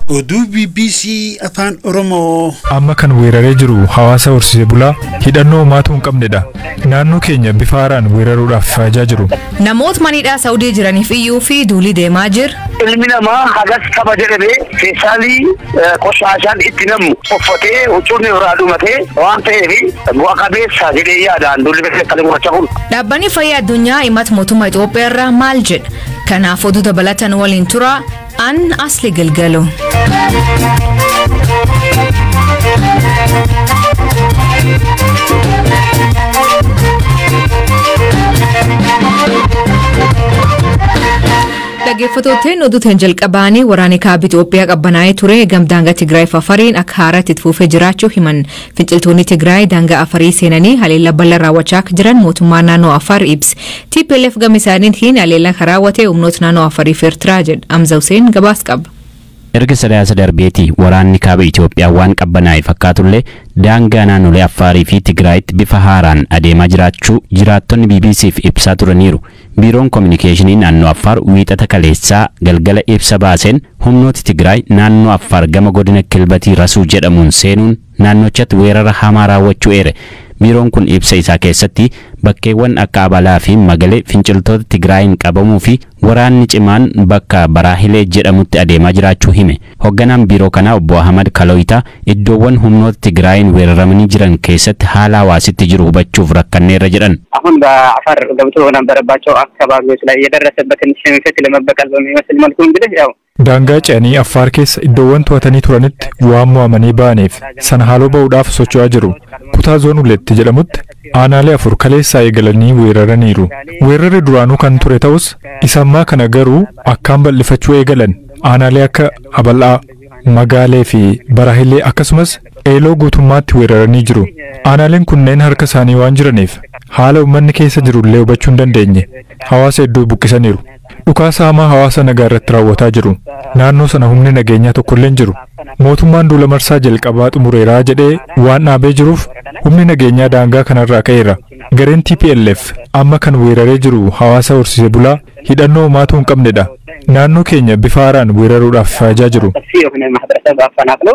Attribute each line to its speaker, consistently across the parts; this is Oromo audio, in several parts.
Speaker 1: Oduu BBC Afaan Oromoo.
Speaker 2: Amma kan weeraree jiru hawaasa horsiisee bulaa hidhannoo homaatuu hin qabnedha. Naannoo keenya bifa haaraan weeraruudhaaf faajaa jiru.
Speaker 3: Namoota maniidhaa Saawudii jiraniif iyyuu fi duulii deemaa jira.
Speaker 4: Ilmi namaa hagas qaba jedhamee keessaalii qoshaashaan itti nammu uffatee huccuun irraa dhumatee waan ta'eef bu'a qabeessa jedhee yaadaan duulli kan gurraacha kun.
Speaker 3: Dhaabbanni fayyaa addunyaa himata mootummaa Itoophiyaa irraa maal jedha? Kanaaf oduu dabalatan waliin tura an Asli Galgalo. Dhaggeeffattootni oduutiin jalqabaanii waraanni kaaba Itoophiyaa qabbanaa'ee ture gam daangaa Tigraay Afariin akka haaraatti itti fufee jiraachuu himan. Finciltoonni Tigraay daangaa Afarii seenanii haleellaa bal'aa raawwachaa akka jiran mootummaa naannoo Afar ibse. TPLF gama isaaniitiin haleellaa kan raawwate humnoota naannoo Afarii fi Eertiraa jedha. Amza Hussein gabaas qaba.
Speaker 5: Erga sadaasa darbeeti waraanni kaaba Itoophiyaa waan qabbanaa'e fakkaatullee daangaa naannolee Affaarii fi Tigraayitti bifa haaraan adeemaa jiraachuu jiraattonni BBCf ibsaa turaniiru. Biiroon Kominikeeshinii naannoo Affaar wiixata kaleessaa galgala ibsa baaseen humnooti Tigraay naannoo Affaar gama godina Kilbatii Rasuu jedhamuun seenuun naannochatti weerara hamaa raawwachuu eere. Biiroon kun ibsa isaa keessatti bakkeewwan akka Abalaa fi Magalee finciltoota Tigraayin qabamuu fi waraanni cimaan bakka Baraahilee jedhamutti adeemaa jiraachuu hime. Hoogganaan biiroo kanaa obbo Ahmad Kalooyitaa iddoowwan humnoota Tigraayin weeraramanii jiran keessatti haala hawaasitti jiru hubachuuf rakkanneerra jedhan.
Speaker 6: አሁን በአፋር ገብቶ በነበረባቸው አካባቢዎች ላይ የደረሰበትን ሽንፈት ለመበቀል በሚመስል መልኩ እንግዲህ ያው
Speaker 2: Daangaa ce'anii Affaar keessa iddoowwan to'atanii turanitti waan mo'amanii ba'aniif sana haaloo ba'uudhaaf socho'aa jiru. Kutaa zoon Huletti jedhamutti aanaalee afur kaleessaa eegalanii weeraraniiru. Weerarri duraanuu kan ture ta'us isa ammaa kana garuu akkaan bal'ifachuu eegalan. Aanaalee akka Abal'aa, Magaalee fi Baraahilee akkasumas Eeloo guutummaatti weeraranii jiru. Aanaaleen kunneen harka isaanii waan jiraniif haala uummanni keessa jirullee hubachuu hin dandeenye. Hawaasa hedduu buqqisaniiru. Dhukaasa hamaa hawaasa nagaa irratti raawwataa jiru. Naannoo sana humni nageenyaa tokkollee hin jiru. Mootummaan duula marsaa jalqabaa xumureeraa jedhee waan dhaabee jiruuf humni nageenyaa daangaa kanarraa ka'eera. Gareen TPLF amma kan weeraree jiru hawaasa horsiisee bulaa hidhannoo homaatuu hin qabnedha. Naannoo keenya bifa haaraan weeraruudhaaf faajaa jiru.
Speaker 6: ሰፊ የሆነ ማህበረሰብ አፈናቅሎ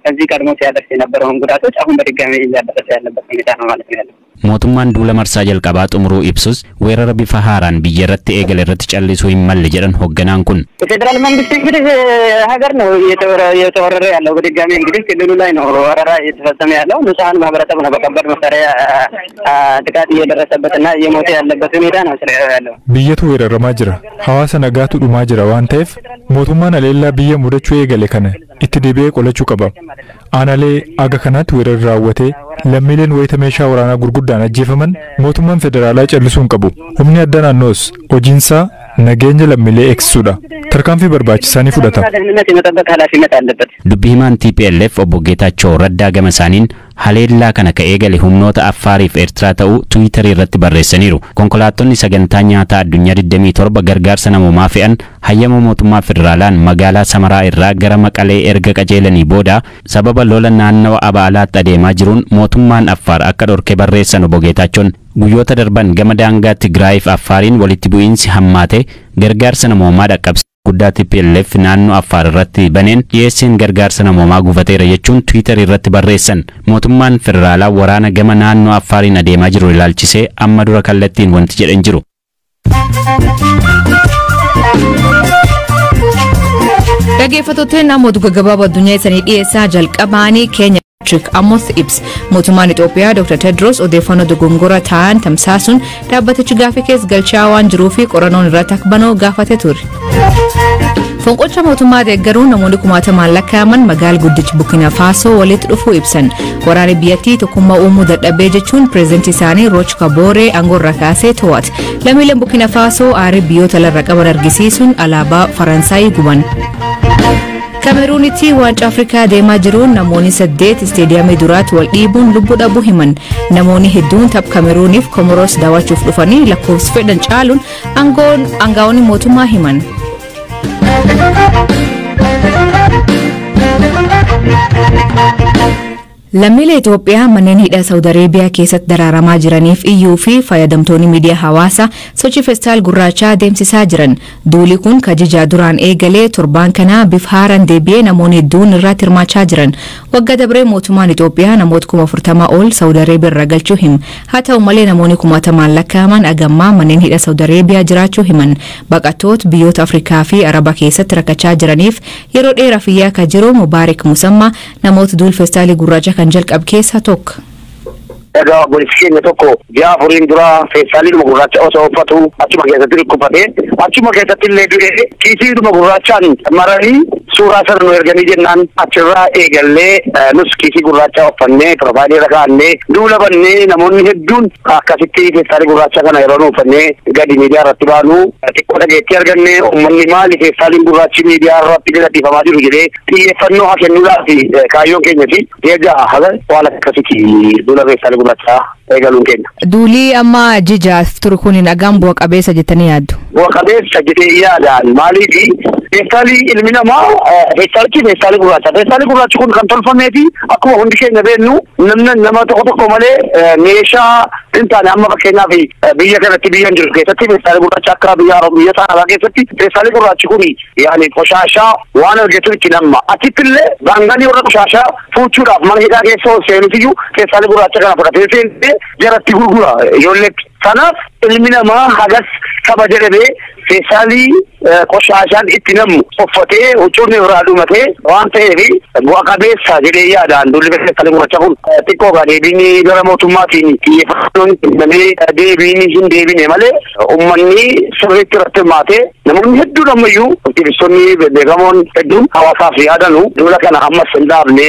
Speaker 6: ከዚህ ቀድሞ ሲያደርስ የነበረውን ጉዳቶች አሁን በድጋሚ እያደረሰ ያለበት ሁኔታ ነው ማለት ነው ያለው።
Speaker 5: Mootummaan duula marsaa jalqabaa xumuruu ibsus weerara bifa haaraan biyya irratti eegale irratti callisuu hin malle jedhan hoogganaan kun.
Speaker 6: የፌዴራል መንግስት እንግዲህ ሀገር ነው እየተወረረ ያለው። በድጋሚ እንግዲህ ክልሉ ላይ ነው ወረራ እየተፈጸመ ያለው። ንጹሐን ማህበረሰብ ነው በከባድ መሳሪያ ጥቃት እየደረሰበትና እየሞተ ያለበት ሁኔታ ነው ስለ ያለው።
Speaker 2: Biyyatu weeraramaa jira. Hawaasa nagaatu dhumaa jira waan ta'eef mootummaan haleellaa biyya mudachuu eegale kana itti deebi'ee qolachuu qaba. Aanaalee aga kanaatti weerarri raawwatee lammiileen wayita meeshaa waraanaa gurguddaan ajjeefaman mootummaan federaalaa callisuu hin qabu. Humni adda naannoos hojiinsaa nageenya lammiilee eegsisuudha. Tarkaanfii barbaachisaa ni fudhata.
Speaker 6: ደህንነት የመጠበቅ ኃላፊነት አለበት።
Speaker 5: Dubbi himaan TPLF obbo Geetaachoo Raddaa gama isaaniin haleellaa kana ka eegale humnoota Affaarii fi Eertiraa ta'uu Tiwiitarii irratti barreessaniiru. Konkolaattonni sagantaa nyaataa addunyaa 27 gargaarsa namoomaa fe'an hayyama mootummaa federaalaan magaalaa Samaraa irraa gara Maqalee erga qajeelanii booda sababa lola naannawa Abaalaatti adeemaa jiruun mootummaan Affaar akka dhorke barreessan obbo Geetaachoon guyyoota darban gama daangaa Tigraay fi Affaariin walitti bu'iinsi hammaate gargaarsa namoomaa dhaqqabse. Guddaa TPLF naannoo Affaar irratti baneen dhiyeessiin gargaarsa namoomaa gufateera jechuun Tiwiitar irratti barreessan. Mootummaan federaalaa waraana gama naannoo Affaariin adeemaa jiru ilaalchisee amma dura kallattiin wanti jedhan jiru.
Speaker 3: Dhaggeeffattootni namoota gaggabaaboo addunyaa isaanii dhiyeessaa jalqabaanii keenya Patrick Amos ibsa. Mootummaan Itoophiyaa Dr. Tedros odeeffannoo dogongora ta'an tamsaasuun dhaabbatichi gaafii keessa galchaa waan jiruu fi qorannoon irratti akka banuu gaafate ture. Fonqolcha mootummaa deeggaruun namoonni kumaatamaan lakkaa'aman magaala guddichi Burkina Faasoo walitti dhufuu ibsan. Waraanni biyyattii tokkummaa uumuu dadhabee jechuun pireezidantii isaanii Roch Kabooree aangoorra kaasee to'ate. Lammiileen Burkina Faasoo aarii biyyoota alarra qaban argisiisuun alaabaa Faransaay guban. Kameruunitti waancaa Afrikaa deemaa jiruun namoonni 8 isteediyeemii duraatti wal dhiibuun lubbuu dhabuu himan. Namoonni hedduun tapha Kameruuniif Komoroos daawwachuuf dhufanii lakkoofsa fedhan caaluun aangaa'onni mootummaa himan. Lammiilee Itoophiyaa manneen hidhaa Saawud Areebiyaa keessatti daraaramaa jiraniif iyyuu fi fayyadamtoonni miidiyaa hawaasaa sochii feestaal gurraachaa deemsisaa jiran. Duuli kun kajijaa duraan eegalee torbaan kanaa bifa haaraan deebi'ee namoonni hedduun irratti hirmaachaa jiran. Waggaa dabree mootummaan Itoophiyaa namoota 40,000 ol Saawud Areebiyaa irraa galchuu hima. Haa ta'u malee, namoonni kumaatamaan lakkaa'aman agammaa manneen hidhaa Saawud Areebiyaa jiraachuu himan. Baqattoota biyyoota Afrikaa fi Arabaa keessatti rakkachaa jiraniif yeroo dheeraaf iyyaa akka jiru Mubaarik Musammaa namoota duul feestaalii gurraacha kan jalqabe keessaa tokko.
Speaker 4: Egaa obboleessi keenya tokko ji'a 4n dura feestaaliidhuma gurraacha osoo uffatu achuma keessatti dhukkubfatee, achuma keessatti illee du'ee, kiisiidhuma gurraachaan maranii suuraa sana nu erganii jennaan, achirraa eegallee nus kiisii gurraacha uffannee profaayilii irra kaa'annee duula bannee, namoonni hedduun akkasitti feestaalii gurraacha kana yeroo nu uffannee gadi miidiyaa irratti baanu xiqqoo dhageettii argannee, uummanni maali feestaaliin gurraachi miidiyaa irratti gadhiifamaa jiru jedhee xiyyeeffannoo haa kennuudhaaf kaayyoon keenya fi egaa haga waan akkasitti duula feestaalii gurraacha eegaluun keenya.
Speaker 3: Duulii amma jijaaf ture kun dhagaan bu'a qabeessa jettanii yaaddu?
Speaker 4: Bu'a qabeessa jedhee yaadaan. Maaliifi, feestaalii ilmi namaa feestaalichi feestaalii gurraacha. Feestaalii gurraachi kun kan tolfamee fi akkuma hundi keenya beeknu namni nama tokko tokko malee meeshaa hin taane, amma fakkeenyaaf biyya kanatti, biyya hin jiru keessatti, feestaalii gurraacha akka biyya biyya arabaa keessatti feestaalii gurraachi kun yaani qoshaashaa waan argatu itti namma. Achitti illee baanganii warra qoshaashaa fuuchuudhaaf mana hidhaa keessa seenufiyyuu feestaalii gurraacha kana fudhatee seenee jaratti gurgura ijoolleetti. Kanaaf ilmi namaa hagas saba jedhamee feestaalii qoshaashaan itti nammu uffatee huccuun irraa dhumatee waan ta'eef bu'a qabeessa jedhee yaadaan. Duulli feestaalii gurraacha kun xiqqoo gaa deebiin gara mootummaatiin xiyyeeffannoon kennamee deebiin hin deebine malee, uummanni sirriitti irratti hirmaatee namoonni hedduun ammayyuu aktivistoonni beekamoon hedduun hawaasaaf yaadanu duula kana ammas hin dhaabne.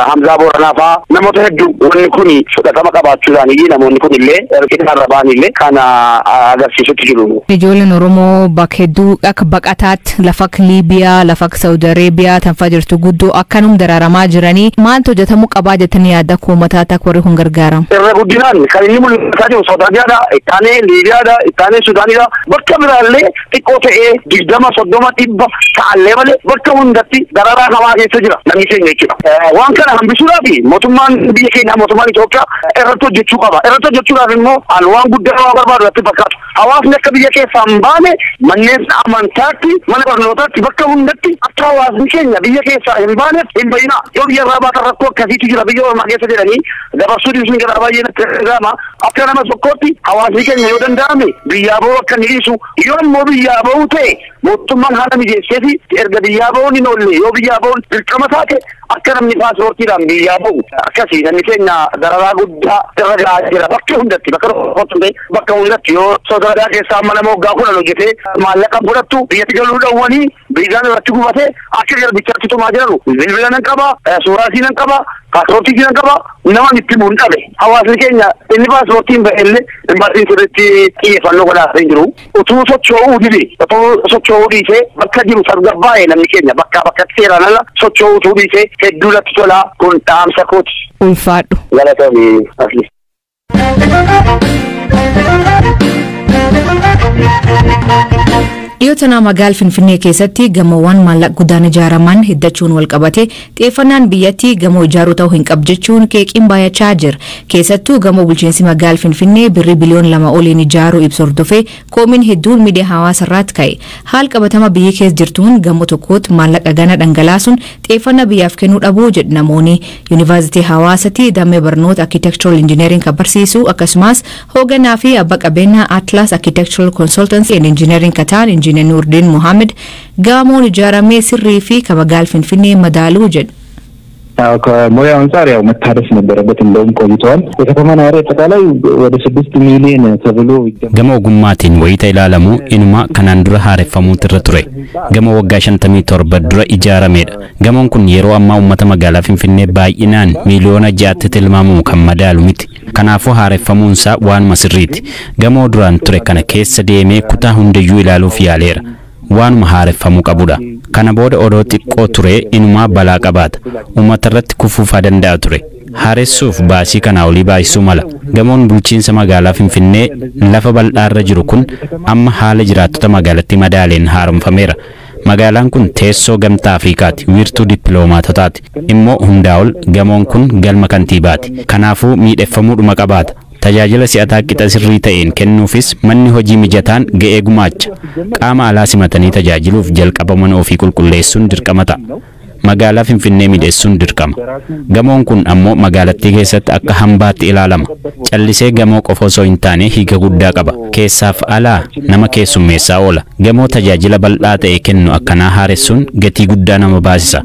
Speaker 4: Hamzaa Booranaa fa'aa, namoota hedduu, wanni kun fudhatama qabaachuudhaan namoonni kun illee hirkina irra ba'an illee kana agarsiisutti jiru.
Speaker 3: Ijoolleen Oromoo bakka hedduu akka baqataatti lafa akka Liibiyaa, lafa akka Saawud Areebiyaa tanfaa jirtu guddoo akkanum daraaramaa jiranii, maaltu hojjetamuu qabaa jettanii yaadda akka uummataatti akka warri kun gargaaramu?
Speaker 4: Irra guddinaan kan inni mul'ataa jiru Saawud Arabiyaadha, ittaanee Liibiyaadha, ittaanee Sudaanidha. Bakka biraallee xiqqoo ta'ee 20, 30, 100 ta'allee malee bakka hundatti dararaa hamaa keessa jira namni keenya jechuudha. Waan kana hambisuudhaaf mootummaan biyya keenyaa, mootummaan Itoophiyaa irratti hojjechuu qaba. Irratti hojjechuudhaaf immoo an waan guddaa waan barbaadu natti fakkaatu. Hawaasni akka biyya keessaa hin baane manneen amantaatti, mana barnootaatti, bakka hundatti akka hawaasni keenya biyya keessaa hin baaneef hin bayina. Yoo biyya irraa baatan rakkoo akkasiitu jira biyya ormaa keessa jedhanii dabarsuu dhiisuun gara baay'ee natti dhaga'ama. Akka nama tokkootti hawaasni keenya yoo danda'ame biyyaa bahuu akka inni dhiisu, yoo immoo biyyaa bahuu ta'e mootummaan haala mijeessee fi erga biyyaa bahuun hin oolle, yoo biyyaa bahuun dirqama taate, akka namni paaspoortiidhaan biyyaa bahu. Akkasii namni keenya dararaa guddaa irra gahaa jira bakka hundatti, bakka tokkotti ta'e bakka hundatti. Yoo Saawud keessaa amma nama waggaa 10 hojjetee maallaqa fudhattu biyyatti galuu dhawwanii biizaan irratti gubatee akka garbichaatti tumaa jiranu, bilbila nan qaba, suuraa nan qaba, paaspoortii nan qaba, nama itti himu hin dhabe. Hawaasni keenya inni paaspoortiin ba'e illee imbaasiin sirriitti xiyyeeffannoo godhaa hin jiru. Utuu socho'uu dibe, utuu socho'uu dhiisee bakka jiru tasgabbaa'e, namni keenya bakkaa bakkatti seeraan ala socho'uu utuu dhiisee hedduu natti tolaa. Kun dhaamsa kooti.
Speaker 3: Ulfaadhu.
Speaker 4: Galatoomi asli.
Speaker 3: Dhiyoo tanaa magaala Finfinnee keessatti gamoowwan maallaqa guddaan ijaaraman hiddachuun walqabate xiyyeeffannaan biyyattii gamoo ijaaruu ta'uu hin qabu jechuun qeeqiin baay'achaa jira. Keessattuu gamoo bulchiinsi magaala Finfinnee birrii biliyoona 2 oliin ijaaruu ibsu hordofee koomiin hedduun miidiyaa hawaasaa irratti ka'e. Haal qabatama biyyi keessa jirtuun gamoo tokkotti maallaqa gana dhangalaasuun xiyyeeffannaa biyyaaf kennuu dhabuu jedhu namoonni. Yuunivarsiitii Hawaasaatti damee barnoota Architectural Engineering kan barsiisu, akkasumas hoogganaa fi abbaa qabeenyaa Atlas Architectural Consultancy and Engineering kan ta'an Injiinar Nuurdin Mohaammed gamoon ijaaramee sirrii fi kan magaala Finfinnee madaaluu jedhu.
Speaker 7: ከሙያው አንጻር ያው መታደስ ነበረበት። እንደውም ቆይተዋል። የከተማ ነዋሪ አጠቃላይ ወደ 6 ሚሊዮን ተብሎ
Speaker 5: Gama ogummaatiin wayita ilaalamu inuma kanaan dura haareffamuutu irra ture. Gamoo waggaa 57 dura ijaaramedha. Gamoon kun yeroo ammaa uummata magaalaa Finfinnee baay'inaan miiliyoona 6tti tilmaamamu kan madaalu miti. Kanaafuu haareffamuunsaa waanuma sirriiti. Gamoo duraan ture kana keessa deemee kutaa hundayyuu ilaaluuf yaaleera. Waanuma haareffamuu qabudha. Kana booda odoo xiqqoo ture inumaa balaa qabaata. Uummata irratti kufuufaa danda'a ture. Haaressuuf baasii kanaa olii baay'isuu mala. Gamoon bulchiinsa magaalaa Finfinnee lafa bal'aarra jiru kun amma haala jiraattota magaalattii madaaleen haaromfameera. Magaalaan kun teessoo Gamtaa Afriikaati, wiirtuu dippiloomaatotaati. Immoo hundaa ol gamoon kun galma kantiibaati. Kanaafuu miidhagfamuudhuma qabaata. Tajaajila si'ataa qixa sirrii ta'een kennuufis manni hojii mijataan ga'ee gumaacha. Qaama alaa simatanii tajaajiluuf jalqaba mana ofii qulqulleessuun dirqama ta'a. Magaalaa Finfinnee miidhagsuun dirqama. Gamoon kun ammoo magaalattii keessatti akka hambaatti ilaalama. Callisee gamoo qofa osoo hin taane hiika guddaa qaba. Keessaaf alaa nama keessummeessaa oola. Gamoo tajaajila bal'aa ta'e kennu akkanaa haaressuun gatii guddaa nama baasisa.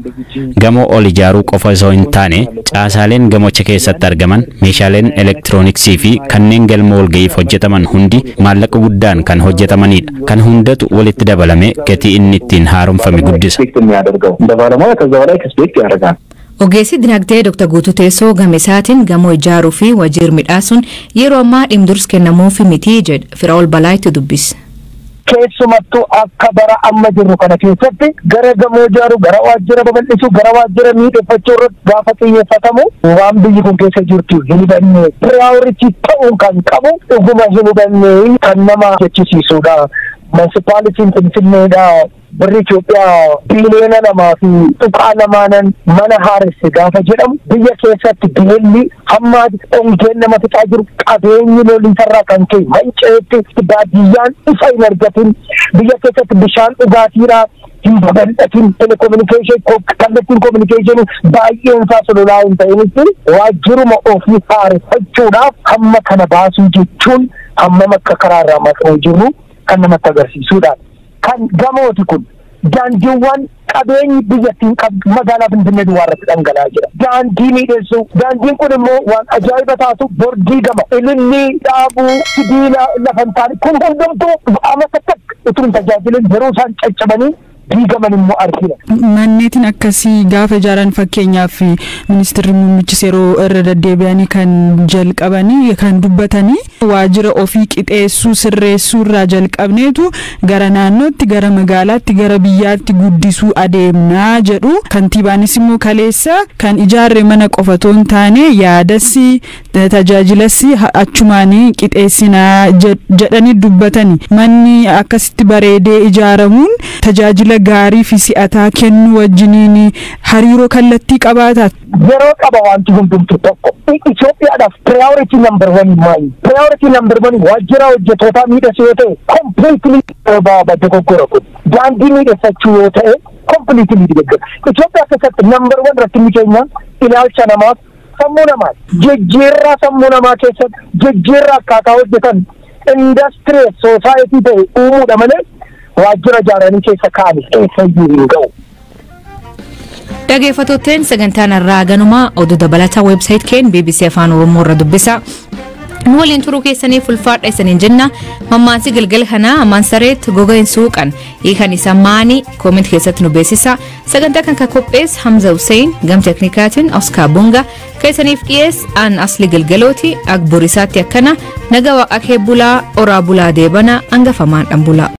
Speaker 5: Gamoo ol ijaaruu qofa osoo hin taane caasaaleen gamocha keessatti argaman, meeshaaleen elektirooniksii fi kanneen galma walga'iif hojjetaman hundi maallaqa guddaan kan hojjetamanidha. Kan hundatu walitti dabalame gatii inni ittiin haaromfame guddisa.
Speaker 7: Expect የሚያደርገው እንደ ባለሙያ ከዛ በላይ expect ያደርጋል።
Speaker 3: Ogeessi dinagdee Dr. Guutuu Teessoo gama isaatiin gamoo ijaaruu fi wajiir midhaasuun yeroo ammaa dhimdurs kennamuufi miti jedha. Firaa'ol Balaayitti dubbise.
Speaker 8: Keessumattuu akka bara amma jirru kana keessatti gara gamoo ijaaru, gara waajjira babal'isuu, gara waajjira miidhagfachuu irratti gaafa xiyyeeffatamu, waan biyyi kun keessa jirtu hin hubanne, priority ta'uun kan qabu dhuguma hin hubanne kan nama jechisiisudha. Municipaalityn Finfinneedha. Birri Itoophiyaa 2.2 biliyoonaan mana haaresse gaafa jedhamu, biyya keessatti beelli hamma ongeen nama fixaa jiru, qabeenyi loliisarraa kan ka'e manca'eetti, baadiyyaan ifa hin argatin, biyya keessatti bishaan dhugaatiidhaa hin babal'atin, telecommunication, kallattiin communication baay'een isaa sululaa hin ta'initti, waajjiruma ofii haareffachuudhaaf hamma kana baasuu jechuun hammam akka karaarraa maqnee jirru kan namatti agarsiisudha. Kan gamooti kun, daandiiwwan, qabeenyi biyyattiin qabdu magaalaa Finfinnee duwwaa irratti dhangala'aa jira. Daandii miidheessuu, daandiin kun immoo waan ajaa'iba taatu bordii gama, ililli dhaabuu, sibiila lafa hin taane, kun hundumtuu amma takka utuu hin tajaajilin yeroo isaan caccabanii diigaman immoo argina.
Speaker 9: Manneetiin akkasii gaafa ijaaran, fakkeenyaaf ministeerri muummichis yeroo irra deddeebi'anii kan jalqabanii kan dubbatanii, waajjira ofii qixeessuu sirreessuu irraa jalqabneetu gara naannootti, gara magaalaatti, gara biyyaatti guddisuu adeemnaa jedhu. Kantiibaanis immoo kaleessa kan ijaarre mana qofa otoo hin taane yaadassi tajaajilassi achumaanii qixeessinaa jedhanii dubbatani. Manni akkasitti bareedee ijaaramuun tajaajila gaarii fi si'ataa kennuu wajjiniin hariiroo kallattii qabaata.
Speaker 8: Yeroo qaba wanti hundumtu tokko. Itoophiyaadhaaf priority number one maali? Priority number one waajjira hojjettootaa miidhasuu yoo ta'e, completely dogoggora kun. Daandii miidhagfachuu yoo ta'e, completely dogoggora. Itoophiyaa keessatti number one rakkinni keenya ilaalcha namaaf sammuu namaati. Jijjiirraa sammuu namaa keessatti jijjiirraa akkaataa hojjetan industrial society ta'e uumuudha malee waajjira ijaaranii keessa kaa'anii eessayyuu hin ga'u.
Speaker 3: Dhageeffattootteen, sagantaan irraa ganumaa. Oduu dabalataa website keen BBC Afaan Oromoo irra dubbisa. Nu waliin turuu keessaniif ulfaadha isaniin jenna. Mammaansi galgala kanaa "Amaan sareetti goga hin suuqan", hiikan isa maanii? Comment keessatti nu beeksisa. Sagantaa kan qopheesse Hamza Hussein, gam teknikaatiin Oscar Bunga, keessaniif dhiyees aan Asli Galgalooti. Agborisaatti akkana naga waaqa kee bulaa, oraa bulaa, deebana hangafamaan dhan bulaa.